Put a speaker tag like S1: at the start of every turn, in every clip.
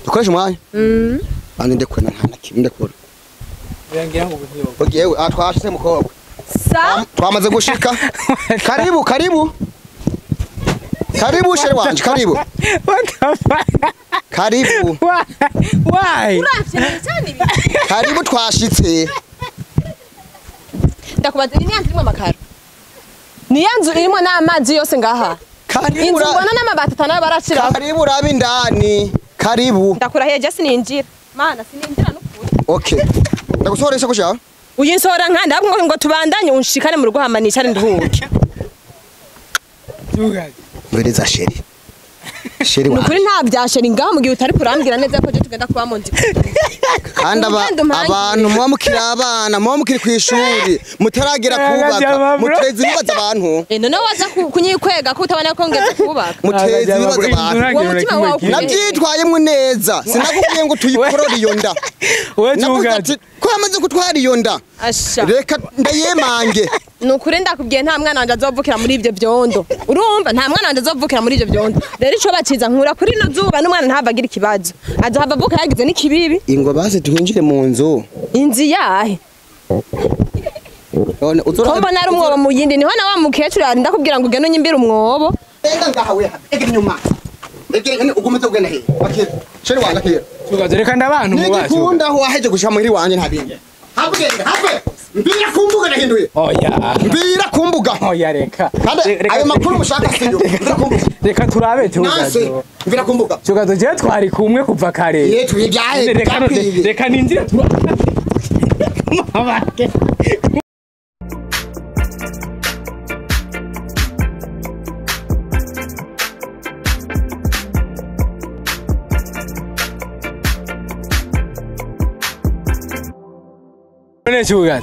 S1: Dukoresha umwanya. Andi ndekure nta na kimwe ndekure.
S2: Birangira ngo ubuhiyo.
S1: Ogiye twashitse mukobwa.
S3: Sa
S1: twamaze gushika. Karibu karibu. Karibu shere wanje karibu.
S2: What the fuck?
S1: Karibu.
S2: Why?
S1: Karibu twashitse.
S3: Ndakubaza ni nyanzu irimo amakaro. Ni yanzu irimo n'amazi yose ngaha.
S1: Karibu.
S3: Inzu mbona n'amabati atanu barashira.
S1: Karibu rabi ndani. Karibu.
S3: Ndakurahiye je sininjira. Mana sininjira n'ukuri.
S1: Okay. Ndagusohoresha kusha?
S3: Uyinsohora nka ndabwo ngo tubandanye unshikane mu rugo hamanisha nduhuke.
S1: Mbereza sheri. Sheri wa.
S3: Nukuri nta bya sheri ngaho mu gihe utari kurambwira neza ko je tugenda kuba mu nzi.
S1: Kandi abantu muba mukiri abana, muba mukiri kwishuri, mutaragira kubaka, muteze ibibazo abantu.
S3: None waza kunyikwega ko utabona ko ngeze kubaka.
S1: Muteze ibibazo abantu.
S3: Uwo mutima wawe
S1: nabyitwayemwe neza. Sinakubwiye ngo tuyikorore iyo nda.
S2: We tugaje.
S1: Ko amaze kutwara iyo nda. Reka ndayemange.
S3: Nukuri ndakubwiye nta mwana wanje azovukira muri ivyo vyondo. Urumva nta mwana wanje azovukira muri ivyo vyondo. Rero ico baciza nkura kuri no zuba n'umwana ntava agira ikibazo. Azohava avuka yagize n'ikibibi.
S1: Ingo basi twinjire mu nzu.
S3: Inzu yahe?
S1: None uzora
S3: Komba nari umwobo mu yindi niho na wa mukecuru ndakubwira ngo ugende unyimbire umwobo.
S1: Enda ngaha we egera inyuma. Egera ugumeze ugenda he. Akira. Sheri wanje akira.
S2: Tugaze reka ndabantu mubazo.
S1: Nigikunda aho waheje gushika muhiri wanje ntabindi. Habugenda habe. Mbira kumbuga nahinduye.
S2: Oya.
S1: Mbira kumbuga.
S2: Oya reka.
S1: Kandi ayo makuru mushaka siyo. Mbira kumbuga.
S2: Reka turabe tugazo.
S1: Mbira kumbuga.
S2: Tugazo je twari kumwe kuva kare.
S1: Ye twibyaye.
S2: Reka ninjire turabe. Mabake.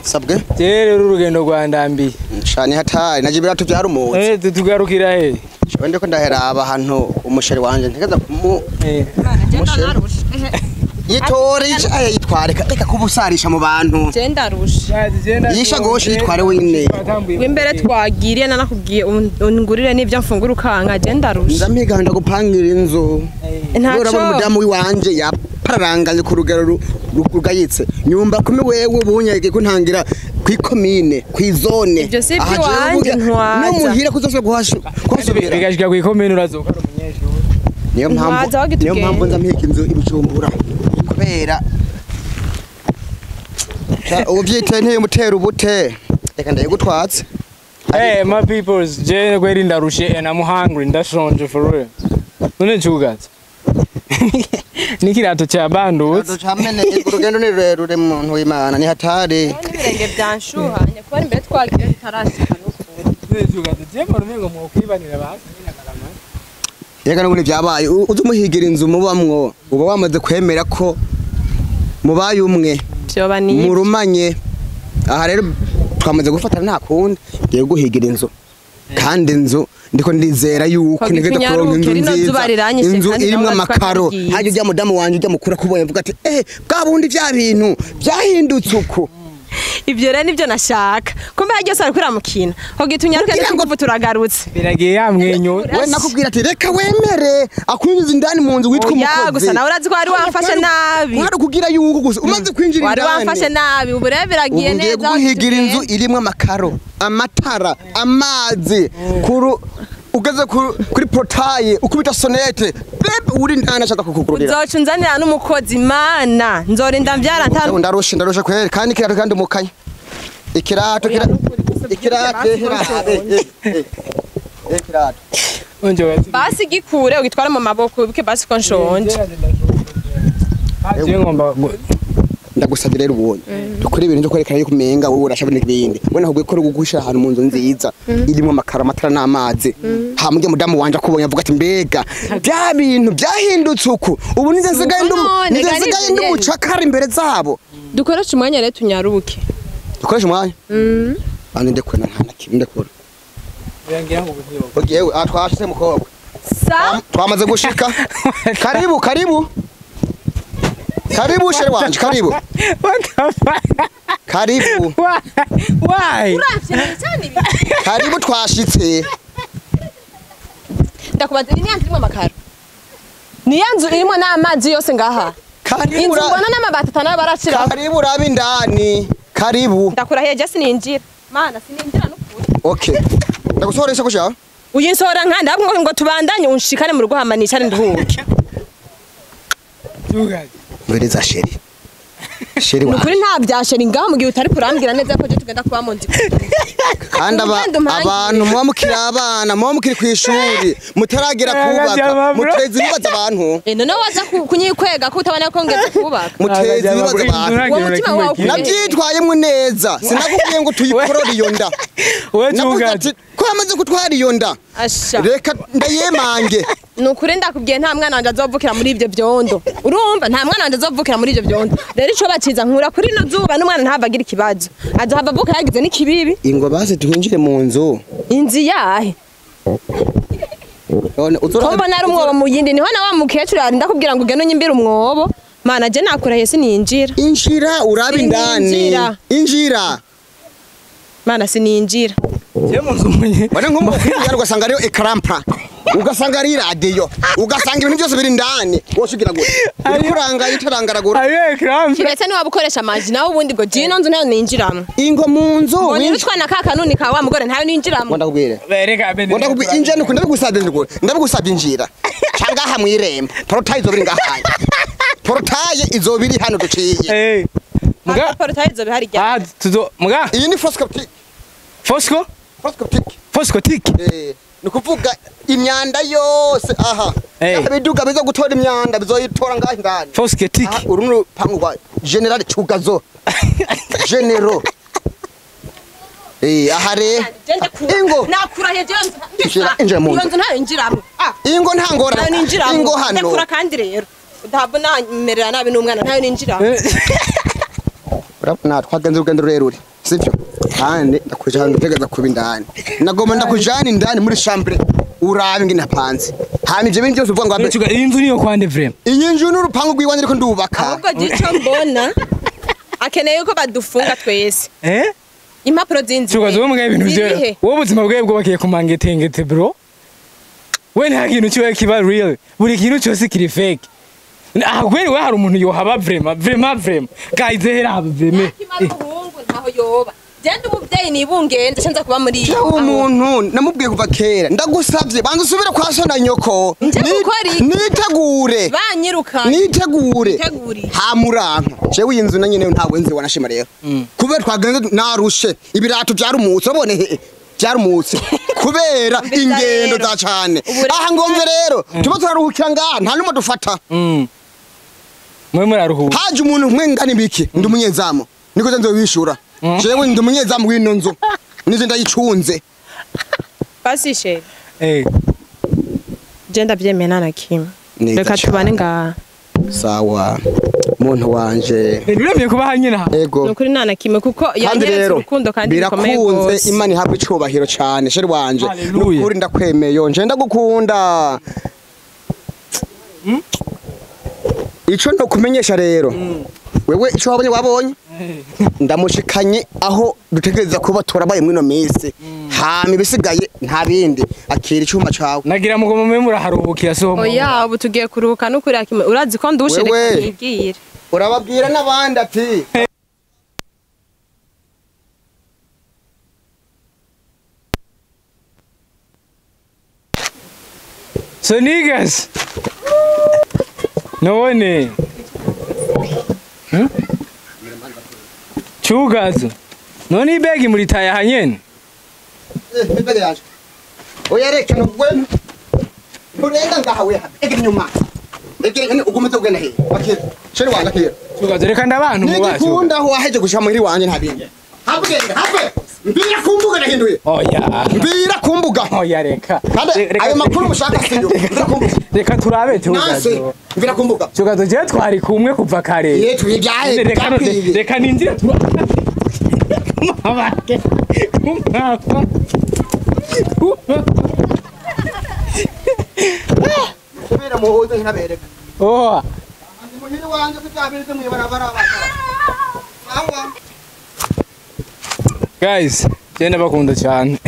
S1: Sabwe
S2: rero urugendo rwa ndambi
S1: shani hatari naje birato byari umuzi
S2: tugarukira he
S1: shobende ndiko ndaheraba hano umusheri wanje ntegeza kumu yitore aya yitwareka reka kubusarisha mu bantu
S3: je ndarusha
S1: yisha goshe yitware wine
S3: imbere twagiriye nanakubwiye ungurire n'ibyo mfungura ukanga je ndarusha
S1: ndamiga ndagupangira inzu ntaco umudamu wiwanje yapararanganye ku rugero rugayitse nyumba kumi wewe ubunyege kuntangira kwikomine kwizone
S3: ibyo si byo ntwaza
S1: no muhira kuzosubira kuhasubira
S2: bigashika kwikomine urazoka ari umunyeshuri
S1: niyo mpamvu nza mpika inzu ibijumbura kubera uvyite ntiyo mutera ubute reka ndayigutwatse.
S2: Hey my peoples, je kweri ndarushe and I'm hungry, ndashonje for real. None chugatse nikirato cha bandutse
S1: chamene urugendo ni rurerure muntu w'Imana ni hatari
S3: n'ibirenge byanshuhanye kuba imbere twagiye tutarashika n'ukuri
S2: chugatse je mbona ngo mwokwibanira basi n'akarama
S1: yega n'ubundi byabaye uzumuhigira inzu mubamwo uba wamaze kwemera ko mubaye umwe
S3: byoba ni
S1: murumanye aha rero twamaze gufatana nta kundi ngiye guhigira inzu kandi inzu ndiko ndizera yuko nigeze kuronka inzu nziza inzu irimwe amakaro hajye ujya mudamu wanje ujya mukura kubonye mvuga ati bwa bundi bya bintu byahindutse uko
S3: ibyo rero nibyo nashaka kumbe hajye sari kuramukina ho gitunyaruke ndikuvuga turagarutse
S2: biragiye yamwenyura
S1: we nakubwira ati reka wemere akwinjiza indani mu nzu witwa umukozi
S3: gusa nawe urazi ko wari wamfashe nabi
S1: wari kugira yuko gusa umaze kwinjira
S3: indani wari wamfashe nabi ubu rero biragiye neza
S1: guhigira inzu irimwe amakaro amatara amazi kuru ugeze kuri portaye ukubita sonete bebe uri ndana ashaka kukugurira
S3: uzoca unzanira n'umukozi mana nzorinda mbyara nta
S1: ndarusha kweri kandi ikirato kandi umukanya ikirato ikirato
S3: basi gikure ugitware mu maboko wibuke basi ko nshonje
S1: ndagusabye rero ubonye dukore ibintu byo kwerekana yuko umenga wowe urashabona ibindi we nakubwiye ko gushira ahantu mu nzu nziza irimo amakaro amatara n'amazi hamwe mudamu wanje akubonye avuga ati mbega bya bintu byahindutse uku ubu nize nsigaye ndi umucakara imbere zabo
S3: dukoreshe umwanya rero tunyaruke
S1: dukoreshe umwanya andi ndekure nta na kimwe ndekure ogiye twashitse mukobwa twamaze gushika karibu karibu Karibu shere wanje karibu.
S2: What the fuck?
S1: Karibu.
S2: Why?
S1: Karibu twashitse.
S3: Ndakubaza ni nyanzu irimo amakaro. Niyo nzu irimo n'amazi yose ngaha.
S1: Karibu
S3: Inzu mbona n'amabati atanayo barashira.
S1: Karibu urabe indani. Karibu.
S3: Ndakurahiye je sininjira. Mana sininjira n'ukuri.
S1: Okay. Ndagusohoresha kusha?
S3: Uyinsohora nkandi ahubwo ngo tubandanye unshikane mu rugo hama nicare nduhuke.
S2: Cugazo.
S1: Mbereza sheri. Sheri wa.
S3: Nukuri nta byasheri ngaho mu gihe utari kurambwira neza ko je tugenda kuba mu nzu.
S1: Kandi abantu muba mukiri abana, muba mukiri kwishuri, mutaragira kubaka, muteze ibibazo abantu.
S3: None waza kunyikwega ko utabona ko ngeze kubaka.
S1: Muteze ibibazo abantu.
S3: Uwo mutima wawe
S1: Nabyitwayemwe neza. Sinakubwiye ngo tuyikorore iyo nda.
S2: We
S1: Navuze
S2: Cugazo.
S1: ati ko yamaze gutwara iyo nda.
S3: Asha.
S1: Reka ndayemange.
S3: Nukuri ndakubwiye nta mwana wanje azovukira muri ivyo vyondo. Urumva nta mwana wanje azovukira muri ivyo vyondo. Rero ico baciza nkura kuri no zuba n'umwana ntava agira ikibazo. Azohava avuka yagize n'ikibibi.
S1: Ingo basi twinjire mu nzu.
S3: Inzu yahe?
S1: None uzora
S3: Ko mbona ari umwobo mu yindi niho na wa mukecuru yari ndakubwira ngo ugende unyimbire umwobo. Mana je nakurahiye sininjira.
S1: Injira urabe indani.
S3: Sininjira.
S1: Injira.
S3: Mana sininjira.
S2: Je mu nzu munye.
S1: Bane nk'umukuru ugasanga ariyo ekarampa. Ugasanga ari radio. Ugasanga ibintu byose biri indani. Wose ugira gute? Uri itarangaragura.
S2: Ayo ekran.
S3: Kiretse niwaba ukoresha amaji nawe ubundi ngo jino nzu nayo ninjiramwo.
S1: Ingo mu nzu.
S3: Mbonye utwana ka kanuni ka wa mugore ntayo ninjiramwo.
S1: Ndakubwire.
S2: Reka bene.
S1: Ndakubwire injira nuko ndabigusabye ndikure. Ndabigusabye injira. Cyangwa aha mwirembo. Porotaye izobiri ngaha. Porotaye izobiri hano duciye.
S2: Eh. Muga
S3: porotaye izobiri hari
S2: Ah tuzo muga.
S1: Iyi ni foscoptique.
S2: Fosco?
S1: Foscoptique.
S2: Foscotique.
S1: Eh, nukuvuga imyanda yose aha. Ibiduga bizo gutora imyanda bizoyitora ngaha indani.
S2: Foscotique.
S1: Uru n'urupangu rwa General Cugazo. General. Eh, aha re. Ingo.
S3: Nakurahiye je
S1: Injira mu nzu.
S3: Iyo nzu ntayo injiramo. Ah.
S1: Ingo nta ngorane.
S3: Ntayo ninjiramo.
S1: Ingo hano.
S3: Ndakura kandi rero. Udabona merera nabi n'umwana ntayo ninjiramo.
S1: Urabona twagenze urugendo rurerure. Sivyo? Kandi ndakujana ndategeza kuba indani. Nagomba ndakujana indani muri chambre urabe ngina panze. Hama ivyo bintu byose uvuga ngo
S2: Cugazo iyi nzu niyo kwande vrema.
S1: Iyi nzu n'urupangu rw'iwanjye ariko ndubaka.
S3: Ahubwo gico mbona akeneye yuko badufunga twese.
S2: Eh?
S3: Impapuro z'inzu.
S2: Cugazo wowe mugaye ibintu byo. Wowe ubuzima bwawe bwubakiye ku mangetengete bro. We nta kintu kiba kiba real. Buri kintu cyose kiri fake. Ah kweli we hari umuntu yohaba vrema vrema vrema. Guys hera vrema.
S3: Umuhungu ntaho yoba. Genda umuvyeyi nibungenze shanza kuba muri
S1: Jewe umuntu namubwiye kuva kera ndagusavye banza usubire kwa so na nyoko. Nitegure.
S3: Banyiruka.
S1: Nitegure. Hamuranka. Jewe iyi nzu na nyene ntabwo nzi wanashima rero. Kubera twagenze narushe ibirato byarumutse urabone he byarumutse kubera ingendo za cyane. Aha ngomve rero tuba turaruhukira ngaha nta numwe dufata.
S2: Mwe muraruhuka.
S1: Haje umuntu umwe ngana ibiki ndi umunyezamu. Niko nzobishura. Jewe ndi umunyezamu w'ino nzu. Nizo ndayicunze.
S3: Basi sheri.
S2: Eh.
S3: Je ndabyemena na kimwe. Reka tubane ngaha.
S1: Sawa. Muntu wanje.
S2: Nuremye kuba hanyina.
S1: Ego.
S3: Nukuri nana kimwe kuko yanyeretse urukundo kandi bikomeye gose.
S1: Birakunze Imana ihabwe icubahiro cyane sheri wanje. Nukuri ndakwemeye nje ndagukunda. Ico no kumenyesha rero. Wewe ico wabonye wabonye. Ndamushikanye aho dutegereza kuba turabaye mwino minsi. Hama ibisigaye nta bindi akira icyuma cawe.
S2: Nagira mugo mwe muraharuhukira so.
S3: Oya ubu tugiye kuruhuka nukuri akimwe urazi ko ndushe reka nibwire.
S1: Urababwira n'abandi ati
S2: So niggas. None. Cugazo. None ibegi muri taya hanyene.
S1: Eh, ibegi yaje. Oya reka nubwo nturenga ngaha we ege nyuma. Ege ugumeze ugenda he. Akira. Sheri wanje akira.
S2: Cugazo reka ndabantu mu bacu.
S1: Nigikunda aho waheje gushika muhiri wanje nta bindi. Habugenda habe. Mbira kumbuga nahinduye.
S2: Oya.
S1: Mbira kumbuga.
S2: Oya reka.
S1: Ayo makuru mushaka siyo. Mbira kumbuga.
S2: Reka turabe Cugazo.
S1: Mbira kumbuga.
S2: Cugazo je twari kumwe kuva kare.
S1: Ye twibyaye.
S2: Reka ninjire turabe. Mabake. Kumapa.
S1: Kubera muhoze nkabereka.
S2: Oh.
S1: Andi muhiri wanje kutabirize muyibarabara abakara. Sawa.
S2: Guys, je ndabakunda cyane.